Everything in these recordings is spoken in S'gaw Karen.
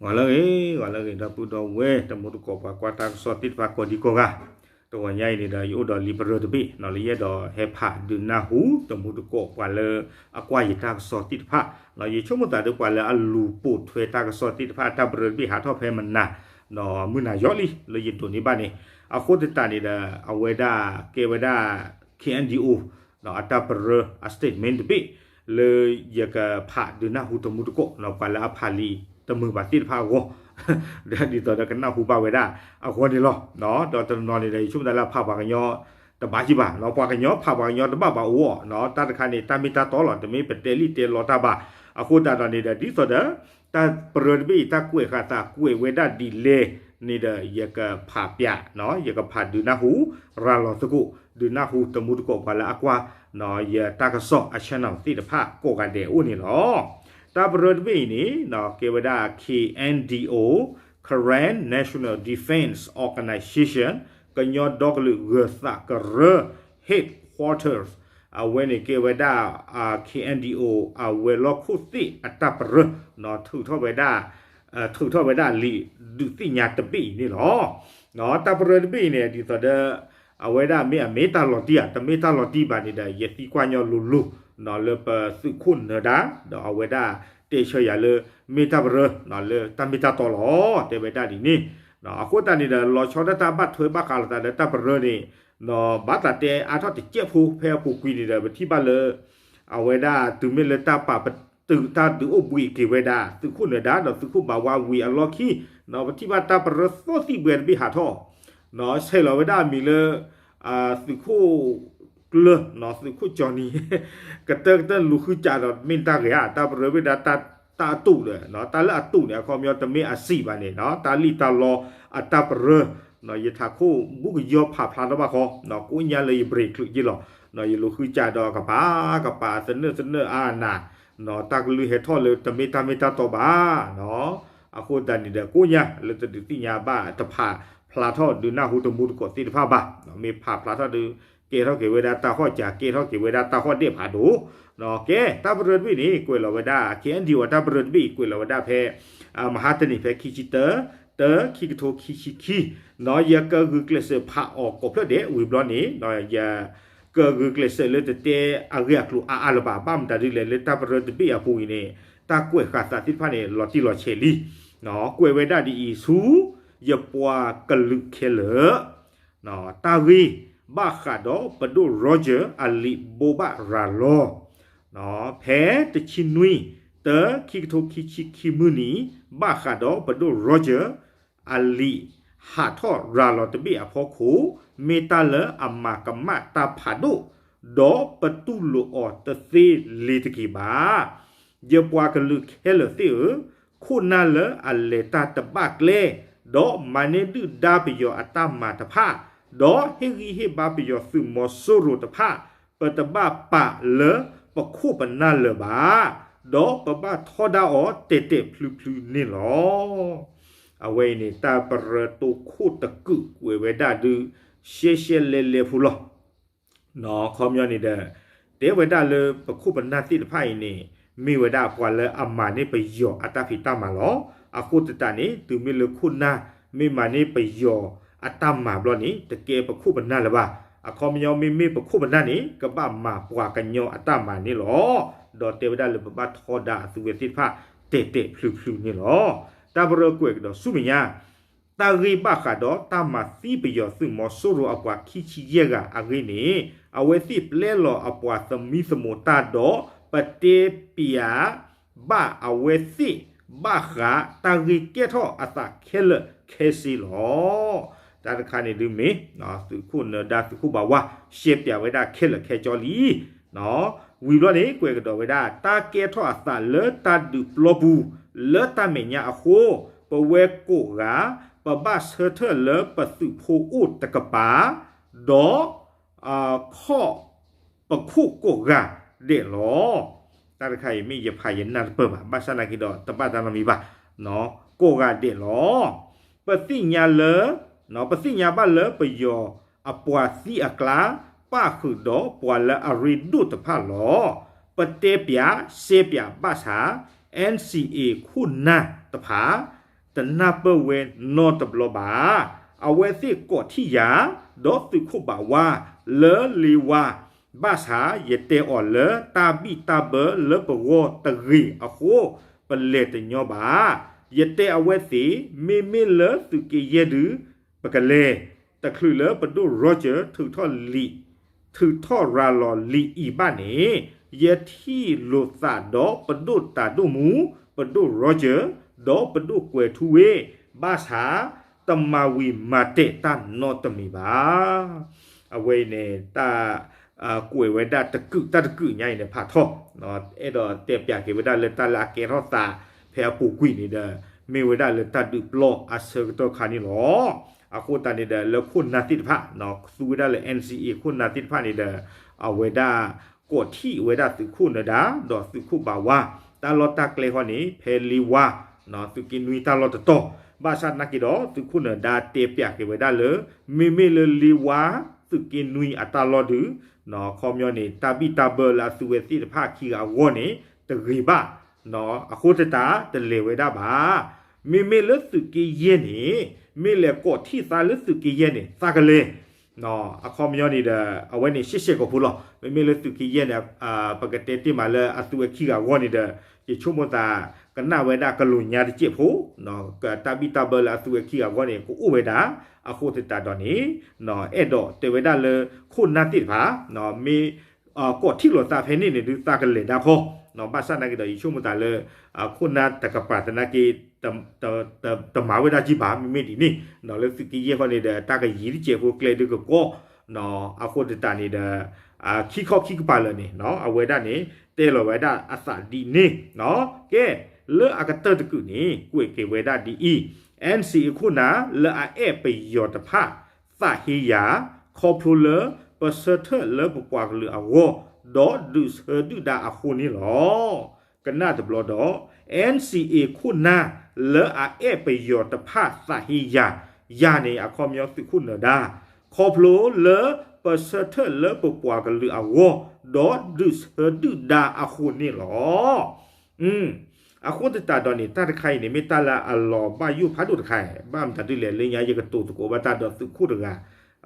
ဂီၤလၢအဂ့ၤ ဂီၤလၢအဂ့ၤ ဒီပုၢ်ဒီဝဲၢ် တမူတကိးပှၤကွၢ်တၢ်ကစီၣ်သ့ၣ်တဖၣ်ကိးဒံကိးဂၤ, တဂီၤညါအံၤန့ၣ်ဒီး ယအိၣ်ဒီးလံာ်ပရၢတဘ့ၣ် လၢယအဲၣ်ဒိးဟဲဖးဒုးနၢ်ဟူ တမူတကိးပှၤလၢအကွၢ်ယတၢ်ကစီၣ်သ့ၣ်တဖၣ်, ယဆိကမိၣ်သးဒီးပှၤလၢအလူၤပိာ်ထွဲတၢ်ကစီၣ်သ့ၣ်တဖၣ် တၢ်ပရၢတဘ့ၣ်ဟးထီၣ်ဖဲမနၤ ဒီးမုၢ်နၤယီၤလံ လၢယဒိးန့ၢ်ဘၣ်န့ၣ်, အဃိသတးန့ၣ်ဒီး အဝဲဒၣ်ကဲဝဲဒၣ် K N D O အတၢ်ပရၢအ statement တဘ့ၣ် လၢယကဖးဒုးနၢ်ဟူတမူတကိး ပှၤလၢအဖးလံာ်တမုာ်ဘၣ်သ့ၣ်တဖၣ်အဂီၢ်, ဒီးဒ်သိးဒီးကနၢ်ဟူဘၣ်ဝဲဒၣ်အဂီၢ်န့ၣ်လီၤ. ဒီးတနီၤန့ၣ်ဒီး ယဆိကမိၣ်သးလၢအဖးပှၤကညီတဘၣ်ကံဘၣ်, ပှၤကညီဖးပှၤကညီတဘၣ်ဘၣ်အိၣ်အီၤ, တၢ်တခါန့ၣ် တၢ်မ့ၢ်တၢ်တီလီၤ, တမ့ၢ်ပတဲလံာ်တဲလီတၢ်ဘၣ်. အဃိသတးဒီးန့ၣ်ဒီး ဒ်သိးဒီး တၢ်ပရၢတဘ့ၣ်အံၤ တၢ်ကွဲးဃာ်သးကွဲးဝဲဒၣ်ဒ်လဲၣ်န့ၣ်ဒီး ယကဖးပျး, ယကဖးဒုးနၢ်ဟူ ရၤလီၤသကိး ဒုးနၢ်ဟူတမူတကိးပှၤလၢအကွၢ် ယတၢ်ကစီၣ်အ channel သ့ၣ်တဖၣ်ကိးဂၤဒဲးအိၣ်န့ၣ်လီၤ. တၢ်ပရၢတဘ့ၣ်အံၤန့ၣ် ကဲဝဲဒၣ် K N D O, Karen National Defense Organization ကညီဒီကလုာ်ဂၢၤသးကရၢ headquarters အဝဲန့ၣ်ကဲဝဲဒၣ် K N D O အဝဲၤလီၢ်ခိၣ်သ့ၣ်အတၢ်ပရၢ ထုးထီၣ်ဝဲဒၣ် ထုးထီၣ်ဝဲဒၣ်လံာ်ဒုးသ့ၣ်ညါတဘ့ၣ်အံၤန့ၣ်လီၤ. တၢ်ပရၢတဘ့ၣ်အံၤန့ၣ် ဒ်သိးဒီး အဝဲဒၣ်မ့ၢ်အမ့ၢ်တၢ်လီၤတံၢ်ဧါ, တမ့ၢ်တၢ်လီၤတံၢ်ဘၣ်န့ၣ်ဒီး ယသံကွၢ်ညီလိၤလိၤ လၢပသုးခိၣ်နၢၤဒါ ဒီးအဝဲဒၣ်တဲဆၢယၤလၢ မ့ၢ်တၢ်ပရၢ လၢတၢ်မ့ၢ်တၢ်တီလီၤ တဲဝဲဒၣ်ဒ်န့ၣ်. အဃိသတးန့ၣ်ဒီး လီၤဆီဒၣ်တၢ်ဘၣ်ထွဲဘၣ်ဃးလိာ်သးလၢတၢ်ပရၢန့ၣ် ဘၣ်သးတဲအါထီၣ်တစဲးဖိ ဖဲအပူၤကွံာ်န့ၣ်ဒီး ပထံၣ်ဘၣ်လၢ အဝဲဒၣ်တုၤမ့ၢ်လၢတၢ်ပာ်ပတုာ်တၢ်ဒုးအိၣ်ဘှံးက့ၤဝဲဒၣ် သုးခိၣ်နၢၤဒါ ဒီးသုးခိၣ်ဘးဝါဝံၤအလီၢ်ခံ ပထံၣ်ဘၣ်တၢ်ပရၢသီၣ်သံၣ်ဘှဲတဘ့ၣ်ဟးထီၣ် ဆဲးလီၤဝဲဒၣ်အမံၤလၢ သုးခိၣ်ကျၢၢ် သုးခိၣ်ကၠီနံၤ ကတၢၢ်ကတၢၢ်လူၤဃုစးဒီး မ့ၢ်တၢ်ဂ့ၤဧါ, တၢ်ပရၢဘ့ၣ်ဒၣ် တၢ်အတူးဒီး တၢ်လၢအတူးန့ၣ် အခီပညီတမ့ၢ်အစံးဘၣ်န့ၣ် တၢ်လံၣ်တၢ်လီအတၢ်ပရၢ ယထးခိၣ်ဘူးကယီဖးဖျါထီၣ်ဘၣ်ဃီ ကိးညါလၢယ break ချုးက့လီၤ. ယလူၤဃုစးဒီးကပၤ ကပၤသနၢၣ်သနၢၣ်အါနၤ တၢ်ကလုၢ်ဟဲထီၣ်လၢတမ့ၢ်တၢ်မ့ၢ်တၢ်တီဘၣ် အဃိသတးန့ၣ်ဒီး ကိးညါလၢတဒုးသ့ၣ်ညါဘၣ် တဖးဖျါထီၣ်ဒုးနၢ်ဟူတမူတကိးသ့ၣ်တဖၣ်ဘၣ်. မ့ၢ်ဖးဖျါထီၣ်ဒီး ကဲထီၣ်က့ၤဝဲဒၣ်တၢ်ဟီၣ်စၢၤ ကဲထီၣ်က့ၤဝဲဒၣ်တၢ်ဟီၣ်ဒဲးဖးဒိၣ်. ကဲ တၢ်ပရၢတဘ့ၣ်န့ၣ် ကွဲးလီၤဝဲဒၣ် K N D O တၢ်ပရၢတဘ့ၣ်အံၤ ကွဲးလီၤဝဲဒၣ်ဖဲ မဟါတနံၤဖဲခံဆံတၢ တၢ ခံကထိခံဆံခံ ယကဂုာ်ကျဲးစၢးဖးအီၤကိးဖျၢၣ်ဒဲး ဝံၤဘျီန့ၣ် ယကဂုာ်ကျဲးစၢးလၢတတဲအဂ့ၢ်အကျိၤအါအါလၢၤဘၣ်. ဘၣ်မတၤဒ်လဲၣ် လၢတၢ်ပရၢတဘ့ၣ်အပူၤအံၤန့ၣ် တၢ်ကွဲးဃာ်သးသ့ၣ်တဖၣ်န့ၣ် လီၤတံၢ်လီၤဆဲးလံ. ကွဲးဝဲဒၣ်ဒ်အံၤဆူ ယပှၤကလုာ်ခဲလၢာ် တၢ်ဂ့ၢ်ဘၣ်ဃးဒီးပဒိၣ် Roger အလံာ်ဘိးဘၣ်ရၤလီၤ ဖဲတဆံနွံ တၢ ခံကထိခံဆံခံမုၢ်နံၤ ဘၣ်ဃးဒီးပဒိၣ် Roger အလံာ်ဟးထီၣ်ရၤလီၤတဘ့ၣ်အဖီခိၣ် မ့ၢ်တၢ်လၢအမၤကမၣ်တၢ်ဖးဒိၣ် ဒီးပတူၢ်လိာ်အီၤတသ့လ့ၤတက့ၤဘၣ်. ယပှၤကလုာ်ခဲလၢာ်သ့ၣ်ဧၢ, ခိၣ်နၢ်လၢအလဲၤတၢ်တဘၣ်ကျဲ ဒီးမၤန့ၢ်ဒုၣ်ဒါပယီၤအတၢ်မၤတဖၣ်, ဒီးဟ့ၣ်ဂံၢ်ဟ့ၣ်ဘါပယီၤသုးမီၤစိရိၤတဖၣ်, ပတဘၣ်ပာ်လၢပခိၣ်ပနၢ်လၢၤဘၣ်, ဒီးပဘၣ်ထီဒါအီၤတဲာ်တဲာ်ဖျုဖျုန့ၣ်လီၤ. အဝဲအံၤန့ၣ် တၢ်ပရၢတိခိၣ်တကုာ်ကွဲးဝဲဒၣ်ဒုး ရှဲရှဲလဲလဲဖိလီၤ. ခီပညီန့ၣ်ဒီး တဲဝဲဒၣ်လၢပခိၣ်ပနၢ်သ့ၣ်တဖၣ်အံၤန့ၣ် မ့ၢ်ဝဲဒၣ်ပှၤလၢအမၤန့ၢ်ပယီၤအတၢ်ဖံးတၢ်မၤလီၤ. အဃိသတးန့ၣ် တုၤမ့ၢ်လၢခိၣ်နၢ်မ့ၢ်မၤန့ၢ်ပယီၤအတၢ်မၤဘျီန့ၣ် တကဲပခိၣ်ပနၢ်လၢၤဘၣ်. အခီပညီမ့မ့ၢ်ပခိၣ်ပနၢ်န့ၣ် ကဘၣ်မၤပှၤကညီအတၢ်မၤန့ၣ်လီၤ. ဒီးတဲဝဲဒၣ်လၢပဘၣ်ထီဒါအသုဝဲသ့ၣ်တဖၣ် တဲာ်တဲာ်ဖျုဖျုန့ၣ်လီၤ. တၢ်ပရၢကွဲးကဒီးဆူမဲာ်ညါ တၢ်ဂ့ၢ်ဘၣ်ဃးဒီးတၢ်မၤသံပယီၤသုးမီၤစိရိၤအပှၤခံဆံယဲၢ်ဂၤအဂ့ၢ်န့ၣ် အဝဲသ့ၣ်ပျဲလီၤအပှၤသမံသမိးတၢ်ဒီး ပတဲပျးဘၣ်အဝဲသ့ၣ်ဘၣ်ဃးတၢ်ဂ့ၢ်ကဲထီၣ်အသးခဲလၢာ်ခဲဆ့လီၤ. တၢ်တခါန့ၣ်ဒုးမ့ၢ် သုးခိၣ်နၢၤဒါသုးခိၣ်ဘးဝါ ရှဲပျးဝဲဒၣ်ခဲလၢာ်ခဲဆ့လံ. ဝံၤဘျီန့ၣ် ကွဲးကဒီးဝဲဒၣ် တၢ်ကဲထီၣ်အသးလၢတၢ်ဒုးပျီပူၤ လၢတၢ်မဲာ်ညါအဃိ ပဝဲကိးဂၤ ပဘၣ်ဆၢထၢၣ်လၢပသုးဖိအိၣ်တကပၤ ဒီး ခီၣ်ပခိၣ်ကိးဂၤဒဲးလီၤ. တၢ်တခါအံၤမ့ၢ်ယဖးယနၢ်တပၢၢ်ဘၣ်, ဘၣ်ဆၣ်သနာ်က့ဒီး တဘၣ်တၢ်နီတမံၤဘၣ်, ကိးဂၤဒဲးလီၤ. ပသ့ၣ်ညါလၢ ပသ့ၣ်ညါဘၣ်လၢပယီၤအပှၤသံအကျါ ပၣ်ဃုာ်ဒီးပှၤလၢအရ့ဒိၣ်တဖၣ်လီၤ. ပတဲပျး ရှဲပျးဘၣ်ဆၣ် N C A ခိၣ်နၢ်တဖၣ် တနၢ်ပၢၢ်ဝဲနီတဘျီဘၣ်. အဝဲသ့ၣ်ကိးထံၣ်ယၤ ဒီးသုးခိၣ်ဘၣ်ဝါလၢလ့ဝါ, ဘၣ်ဆၣ်ယတဲအီၤလၢတၢ်ဘံၣ်တၢ်ဘၢလၢပဂီၢ်တဂ့ၤအဃိ ပလဲၤတညီဘၣ်. ယတဲအဝဲသ့ၣ် မ့မ့ၢ်လၢသုးက့ယဲၢ်ဒုး ပကလဲၤ, တချုးလၢပဒိၣ် Roger ထုးထီၣ်လံာ် ထုးထီၣ်ရၤလီၤလံာ်အံၤဘၣ်န့ၣ် ယထံၣ်လိာ်သးဒီးပဒိၣ်တၢ်ဒိၣ်မူ ပဒိၣ် Roger ဒီးပဒိၣ်ကွဲၤထူဝ့ၣ်, ဘၣ်ဆၣ်တမၤဝံၤမၤတဲာ်တၢ်နီတမံၤဘၣ်. အဝဲအံၤန့ၣ် တၢ်ကွဲးဝဲဒၣ်တကုာ်တၢ်တကုာ်ညါအံၤန့ၣ် ဖးထီၣ် အဲၣ်ဒိးတဲပၠးက့ၤဝဲဒၣ်လၢတၢ်လၢအကဲထီၣ်သး ဖဲအပူၤကွံာ်န့ၣ်ဒီး မ့ၢ်ဝဲဒၣ်လၢတၢ်ဒုးပျီအဆၢကတီၢ်ခါန့ၣ်လီၤ. အဃိသတးန့ၣ်ဒီး လၢခိၣ်နၢ်သ့ၣ်တဖၣ် သူဝဲဒၣ်လၢ N C A ခိၣ်နၢ်သ့ၣ်တဖၣ်န့ၣ်ဒီး အဝဲဒၣ် ကိးထံၣ်ဝဲဒၣ်သုးခိၣ်နၢၤဒါ ဒီးသုးခိၣ်ဘၣ်ဝါ တၢ်လီၢ်တၢ်ကျဲဃီန့ၣ် ဖဲလ့ဝါ သုးက့နွံတၢ်လီၢ်တတီၤ, ဘၣ်ဆၣ်သနာ်က့ဒီး သုးခိၣ်နၢၤဒါတဲပၠးက့ၤဝဲဒၣ်လၢ မ့မ့ၢ်လၢလ့ဝါ သုးက့နွံအတၢ်လီၢ်ဒုး အခီပညီန့ၣ် တၢ်ဘံၣ်တၢ်ဘၢလၢအသူဝဲသ့ၣ်တဖၣ်ခံဂၤအဂီၢ်န့ၣ် တဂ့ၤဘၣ်, အဃိသတးတလဲၤဝဲဒၣ်ဘၣ်. မ့မ့ၢ်လၢသုးက့ယဲၢ်န့ၣ် မ့ၢ်လဲၤကိးထံၣ်သးလၢသုးက့ယဲၢ်န့ၣ် သးကလဲၤ အခီပညီန့ၣ်ဒီး အဝဲန့ၣ်ရှဲရှဲကိာ်ဖိလီၤ. မ့မ့ၢ်လၢသုးက့ယဲၢ်န့ၣ် ပကတဲတ့ၢ်မးလၢအသူဝဲခံဂၤအဂီၢ်န့ၣ်ဒီး ယဆိကမိၣ်သး ကနၣ်ဝဲဒၣ်ကလိာ်ညါတစဲးဖိ တၢ်ဘံၣ်တၢ်ဘၢလၢအသူဝဲခံဂၤအဂီၢ်န့ၣ် ကအိၣ်ဝဲဒၣ်. အဃိသတးဒီးန့ၣ် အဲၣ်ဒိးတဲဝဲဒၣ်လၢ ခိၣ်နၢ်သ့ၣ်တဖၣ် မ့ၢ် ကိးထံၣ်လိာ်သးဖဲန့ၣ်န့ၣ်ဒုး သးကလဲၤဒၣ်ခီ, ဘၣ်ဆၣ်သနာ်က့ဒီး ယဆိကမိၣ်သးလၢ ခိၣ်နၢ်တကပၤသနာ်က့ တမၤဝဲဒၣ်ကံဘၣ် မ့မ့ၢ်ဒ်န့ၣ် လၢသုးက့ယဲၢ်ဃီန့ၣ်ဒီး တၢ်ကယံၤတစဲးဖိကျဲဒုးကကီ, အဃိသတးန့ၣ်ဒီး ခံခီခံကပၤလၢာ်န့ၣ် အဝဲဒၣ်န့ၣ် တဲလီၤဝဲဒၣ်အသးဒ်န့ၣ်. ကဲ လၢအကတၢၢ်တကုာ်န့ၣ် ကွဲးက့ၤဝဲဒၣ်ဒ်အံၤ, N C A ခိၣ်နၢ်လၢအအဲၣ်ပယီၤတဖၣ် သးဟ့ယၤ ခီဖျိလၢပဆၢထၢၣ်လၢပပှၤကလုာ်အဂီၢ် ဒီးဒုးဆၢဒုၣ်ဒါအဃိန့ၣ်လီၤ. ကနၣ်တဘျီဒီး N C A ခိၣ်နၢ်လၢအအဲၣ်ပယီၤတဖၣ်သးဟ့ယၤ, ယၤန့ၣ် အခီပညီသုးခိၣ်နၢၤဒါ, ခီဖျိလၢပဆၢထၢၣ်လၢပပှၤကလုာ်အဂီၢ် ဒီးဒုးဆၢဒုၣ်ဒါအဃိန့ၣ်လီၤ. အဃိသတးဒီးန့ၣ် တၢ်တခါအံၤန့ၣ် မ့ၢ်တၢ်လၢအလီၤဘၣ်ယိၣ်ဖးဒိၣ်တခါ, ဘၣ်မတၤဒ်လဲၣ် လၢညါယကတိၤသကိးဘၣ်တၢ်ဒီးသုးခိၣ်တဂၤ,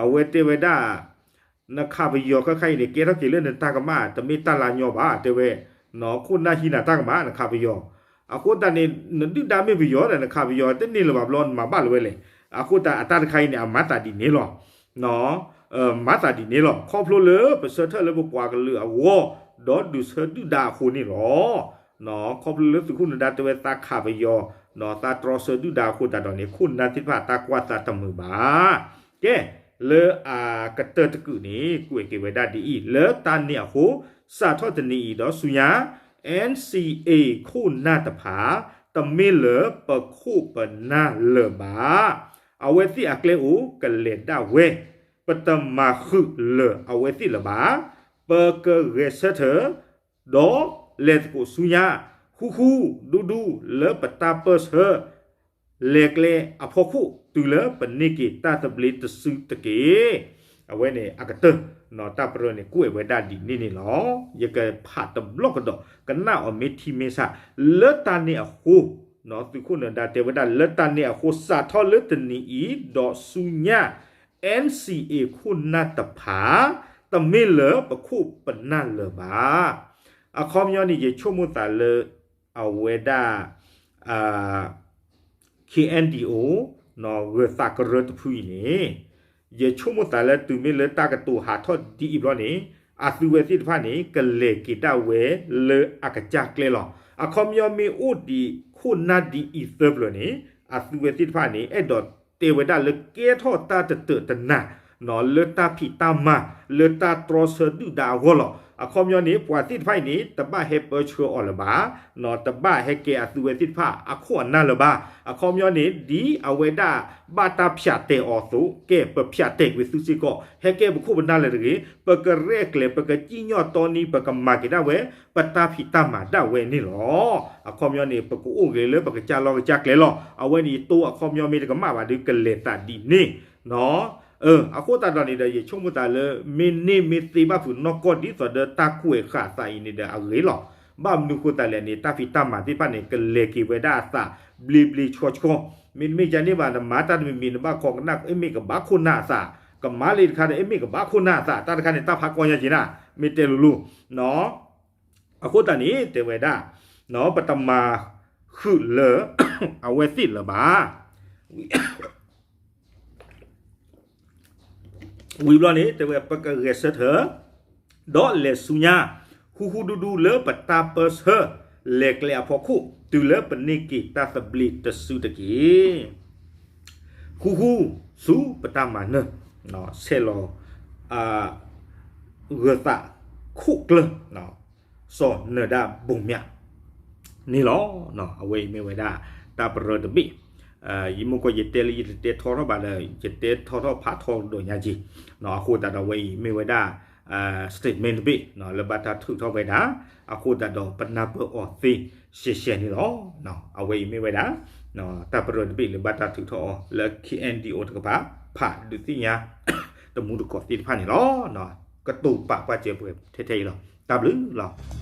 အဝဲတဲဝဲဒၣ် နခးပယီၤခါခါအံၤန့ၣ် ကဲထီၣ်က့ၤလၢနတၢ်ကမၣ် တမ့ၢ်တၢ်လၢညီဘၣ် တဲဝဲ, ခိၣ်နၢ်ဟံးနၤတၢ်ကမၣ် နခးပယီၤ, အဃိသတးန့ၣ် နဒုၣ်ဒါမ့ၢ်ပယီၤဒီး နခးပယီၤတန့ၢ်လၢၤဘၣ်ဘျီ နမၤဘၣ်လၢၤဝဲလဲၣ်. အဃိသတးအတၢ်တခါအံၤန့ၣ် အမၤသးဒ်န့ၣ်လီၤ. မၤသးဒ်န့ၣ်လီၤ. ခီဖျိလၢပဆၢထၢၣ်လၢပပှၤကလုာ်အဂီၢ် ဒီးဒုးဆၢဒုၣ်ဒါအဃိန့ၣ်လီၤ. ခီဖျိလၢသုးခိၣ်နၢၤဒါတဲဝဲသးခးပယီၤ, သးတြီဆၢဒုၣ်ဒါအဃိသတးဒီးန့ၣ် ခိၣ်နၢ်သ့ၣ်တဖၣ်တၢ်ကွၢ်သးတမုာ်ဘၣ်. ကဲ, လၢအကတၢၢ်တကုာ်န့ၣ် ကွဲးက့ၤဝဲဒၣ်ဒ်အံၤ, လၢတၢ်န့ၣ်အဃိ စးထီၣ်တနံၤအံၤဒီးဆူညါ N C A ခိၣ်နၢ်တဖၣ် တမ့ၢ်လၢပခိၣ်ပနၢ်လၢၤဘၣ်. အဝဲသ့ၣ်အကျဲအိၣ်ကလဲၤဒၣ်ဝဲ, ပတမၤဃုာ်လၢၤအဝဲသ့ၣ်လၢၤဘၣ်. ပကဂဲၤဆၢထၢၣ် ဒီးလဲၤသကိးဆူညါ ဃူဃူဒူဒူလၢပတၢ်ပၢၢ်ဆၢ လဲၤကျဲအဖီခိၣ် တုၤလၢပန့ၢ်က့ၤတၢ်သဘျ့တစုတက့ၢ်. အဝဲန့ၣ်အကတၢၢ် တၢ်ပရၢန့ၣ် ကွဲးဝဲဒၣ်ဒ်န့ၣ်န့ၣ်လီၤ. ယကဖးတဘျီကဒီး ကနၣ်အီၤမ့ၢ်ထံမ့ၢ်ဆး လၢတၢ်န့ၣ်အဃိ သုးခိၣ်နၢၤဒါတဲဝဲဒၣ် လၢတၢ်န့ၣ်အဃိ စးထီၣ်လၢတနံၤအံၤဒီးဆူညါ N C A ခိၣ်နၢ်တဖၣ် တမ့ၢ်လၢပခိၣ်ပနၢ်လၢၤဘၣ်. အခီပညီန့ၣ် ယဆိကမိၣ်သးလၢ အဝဲဒၣ် K N D O ဂၢၤသးကရၢတဖုအံၤန့ၣ် ယဆိကမိၣ်သးလၢတုၤမ့ၢ်လၢတၢ်ကတိၤဟးထီၣ်ဒ်အံၤဘျီန့ၣ် အသုဝဲသ့ၣ်တဖၣ်န့ၣ် ကလဲၤက့ၤဒၣ်ဝဲလၢအကစၢ်ကျဲလီၤ. အခီပညီမ့ၢ်အိၣ်ဒံးခိၣ်နၢ်ဒ်အံၤသၢပျၢၤန့ၣ် အသုဝဲသ့ၣ်တဖၣ်န့ၣ် အဲၣ်ဒိးတဲဝဲဒၣ်လၢကဲထီၣ်တၢ်တတၢာ်တနၤ လၢတၢ်ဖံးတၢ်မၤ လၢတၢ်တြီဆၢဒုၣ်ဒါအဂီၢ်လီၤ. အခီပညီန့ၣ် ပှၤသ့ၣ်တဖၣ်အံၤန့ၣ် တဘၣ်ဟဲပၢဆှၢအီၤလၢၤဘၣ်, တဘၣ်ဟဲကဲအသုဝဲသ့ၣ်တဖၣ်အခိၣ်အနၢ်လၢၤဘၣ်. အခီပညီန့ၣ် ဒ်အဝဲဒၣ်ဘၣ်တၢ်ဖၠးတဲာ်အီၤအသိး ကဲပဖၠးတဲာ်ကွံာ်သုစ့ၢ်ကီး ဟဲကဲပခိၣ်ပနၢ်လၢၤတဂ့ၤ, ပကရဲၣ်ကျဲၤ ပကစံၣ်ညီၣ်တီနံၤ ပကမၤက့ၤဒၣ်ဝဲ ပတၢ်ဖံးတၢ်မၤဒၣ်ဝဲန့ၣ်လီၤ. အခီပညီန့ၣ် ပကအိၣ်ဂ့ၤလၢပကစၢ်လီၢ်ကစၢ်ကျဲလီၤ. အဝဲန့ၣ်ယတိၢ်အခီပညီမ့ၢ်တကမၣ်ဘၣ်ဒီး ကလဲၤသးဒ်န့ၣ် အဃိသတးဒီးန့ၣ်ဒီး ယဆိကမိၣ်သးလၢ မ့ၢ်န့ၢ်မ့ၢ်သ့ဘၣ်ဖုးနီၢ်ကီၢ်ဒ်သိးဒီးတၢ်ကွဲးဃာ်သးအံၤန့ၣ်ဒီးအဂ့ၤလီၤ. ဘၣ်မနုၤဃိသတးလဲၣ်န့ၣ် တၢ်ဖံးတၢ်မၤသ့ၣ်တဖၣ်န့ၣ် ကလဲၤက့ၤဝဲဒၣ်အသး ဘျ့ဘျ့ဆှီဆှီ, မ့တမ့ၢ်ဒ်န့ၣ်ဘၣ် နမၤတၢ်တမံၤမံၤ နဘၣ်ခိးကနၣ် အ့ၣ်မ့ၢ်ကဘၣ်ခိၣ်နၢ်အသး, ကမၤလၢတခါဒီး အ့ၣ်မ့ၢ်ကဘၣ်ခိၣ်နၢ်အသး, တၢ်တခါန့ၣ် တၢ်ဖးကီညါက့ၤနၤ, မ့ၢ်တဲလိၤလိၤ အဃိသတးန့ၣ် တဲဝဲဒၣ် ပတမၤဃုာ်လၢ အဝဲသ့ၣ်လၢၤဘၣ်. ဝံၤဘျီန့ၣ် တဲဝဲ ပကဂဲၤဆၢထၢၣ် ဒီးလဲၤဆူညါ ဃူဃူဒူဒူလၢပတၢ်ပၢဆှၢ လဲၤကျဲအဖီခိၣ် တုၤလၢပန့ၢ်က့ၤတၢ်သဘျ့တစုတက့ၢ်. ဃူဃူဆူပတၢ်မၤနၢၤ ဆဲးလီၤ ဂၢၤသးခိၣ်ကျၢၢ် စီၤနၢၤဒါဘိၣ်မၠး န့ၣ်လီၤ. အဝဲအံၤမ့ၢ်ဝဲဒၣ် တၢ်ပရၢတဘ့ၣ်, ယမ့ၢ်ကွၢ်ယတဲလၢယတတဲထီထီၣ်ဘၣ်ဒီး ယတဲထီထီၣ်ဖးထီဒီးညါက့ၤ, အဃိသတးဒီးအဝဲအံၤမ့ၢ်ဝဲဒၣ် statement တဘ့ၣ် လၢဘၣ်တၢ်ထုးထီၣ်ဝဲဒၣ်, အဃိသတးဒီးပနၢ်ပၢၢ်အီၤသ့ရှဲရှဲန့ၣ်လီၤ. အဝဲအံၤမ့ၢ်ဝဲဒၣ် တၢ်ပရၢတဘ့ၣ်လၢဘၣ်တၢ်ထုးထီၣ်အီၤလၢ K N D O တကပၤ ဖးဒုးသ့ၣ်ညါ တမူတကိးသ့ၣ်တဖၣ်န့ၣ်လီၤ. ကတိၤပာ်ပှၤစၢၤပှဲၤထဲထဲအံၤလီၤ. တၢ်ဘျုးလီၤ.